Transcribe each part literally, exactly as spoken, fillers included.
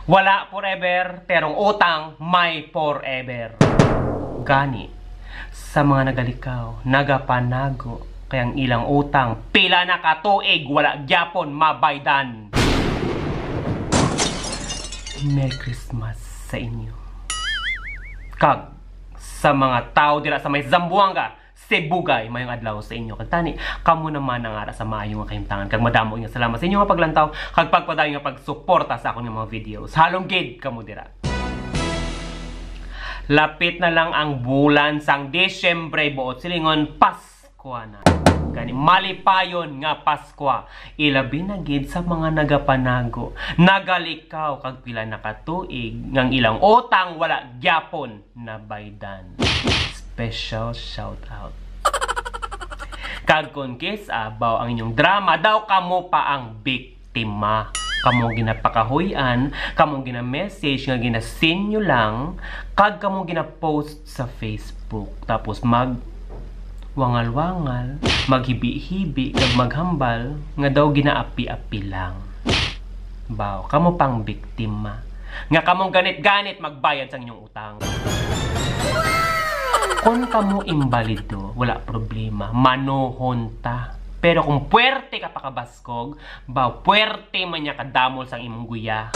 Wala forever, pero ang utang may forever. Gani, sa mga nagalikaw, nagapanago, kay ang ilang utang, pila na ka tuig, wala gyapon mabaydan. Merry Christmas sa inyo. Kag sa mga tawo dira sa may Zamboanga, Sibugay, mayong adlaw sa inyo. Kag tani, kamo naman ang ara sa maayo nga kahimtangan. Kag madamo nga salamat sa inyo nga paglantaw, kag pagpadayon nga pagsuporta sa akon nga mga videos. Halong gid kamo dira. Lapit na lang ang bulan sang Disyembre, buot silingon, Paskwa na. Gani, malipayon nga Paskwa, ilabi na gid sa mga nagapanago, nagalikaw, kag pila na ka tuig nga ang ilang utang wala gyapon nabaydan. Special shout out. Kag kon kis-a, baw ang inyong drama, daw kamo pa ang biktima. Kamo ang ginapakahuy-an, kamo ang gina-message nga ginasinyo lang, kag kamo ang gina-post sa Facebook. Tapos mag wangal-wangal, maghibi-hibi, kag maghambal nga daw ginaapi-api lang. Baw, kamo pang biktima. Nga kamong ganit-ganit magbayad sang inyong utang. Kung kamo imbalido, wala problema. Manuhon ta. Pero kung puwerte ka pakabaskog, baw, puwerte man niya kadamol sang imong guya.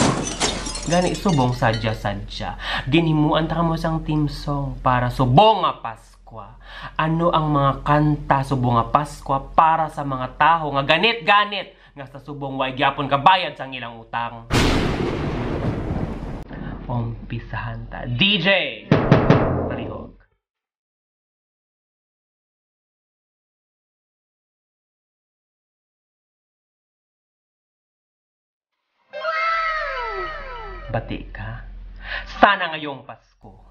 Gani, subong sadya-sadya. Ginhimuan ta kamo sang theme song para subong nga Paskwa. Ano ang mga kanta subong nga Paskwa para sa mga tawo nga ganit-ganit nga sa subong way gyapon kabayad sang ilang utang? Umpisahan ta. D J, palihog. Bati ka. Sana ngayong Pasko.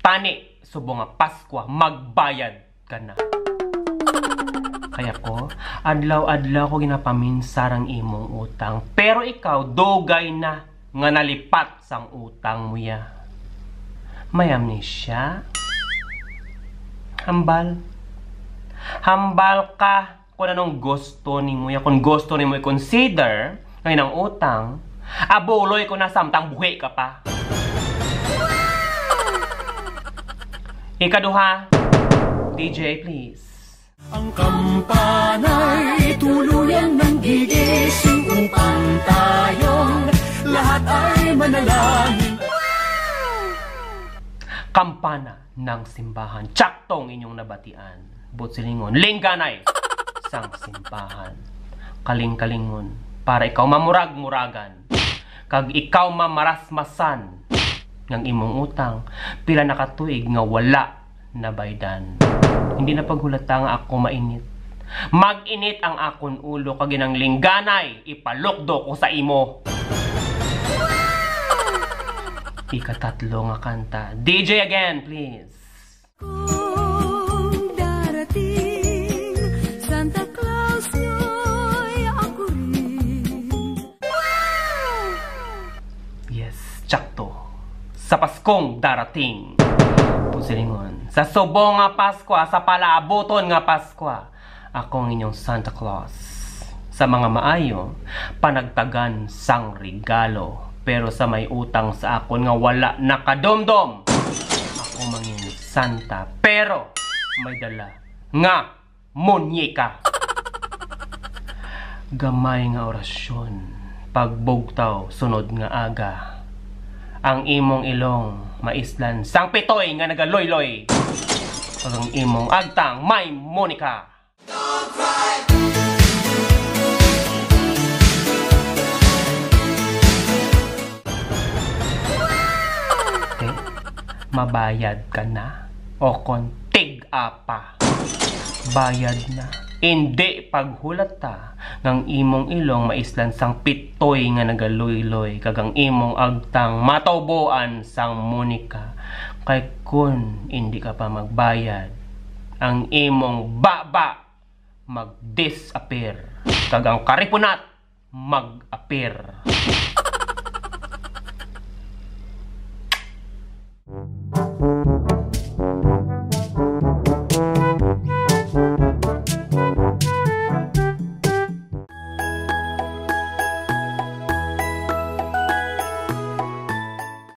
Tani, subong nga Paskwa, magbayad ka na. Kaya ko, adlaw-adlaw ko ginapaminsar ang imong utang. Pero ikaw, dugay na nga nalipat sang utang mo ya. May amnesia? Hambal. Hambal ka kung anong gusto nimo ya. Kung gusto nimo i-consider nga ang utang, abuloy ko na samtang buhi ka pa. Ikaduha, D J, please. Ang kampana'y tuluyan ng gigising upang tayong lahat ay manalangin. Kampana ng simbahan. Tsaktong inyong nabatian. Buot silingon, lingganay sang simbahan. Kaling-kalingon, para ikaw mamurag-muragan. Kag ikaw mamarasmasan ngang imong utang, pila na ka tuig nga wala nabaydan. Hindi na paghulata nga ako mainit. Mag-init ang akon ulo, kag inang lingganay ipalukdo ko sa imo. Ikatatlo nga kanta. D J again, please. Kung darating Santa Claus, nyo'y ako rin. Yes, tsakto. Sa Paskong darating. Buot silingon. Sa subong nga Paskwa, sa palaabuton nga Paskwa, ako ang inyong Santa Claus. Sa mga maayo, panagtagan sang regalo. Pero sa may utang sa akon nga wala nakadumdom, ako mangin Santa. Pero may dala nga monyeka. Gamay nga orasyon, pagbugtaw sunod nga aga. Ang imong ilong maislan sang pitoy nga nagaluy-luy. Kag ang imong agtang may Monica. Okay? Mabayad ka na o kon tig-a pa. Bayad na. Indi paghulata ngang imong ilong maislan sang pitoy nga nagaluyloy, kag ang imong agtang matuboan sang Monica. Kay kun indi ka pa magbayad, ang imong baba mag-disappear, kag ang karipunat mag-appear.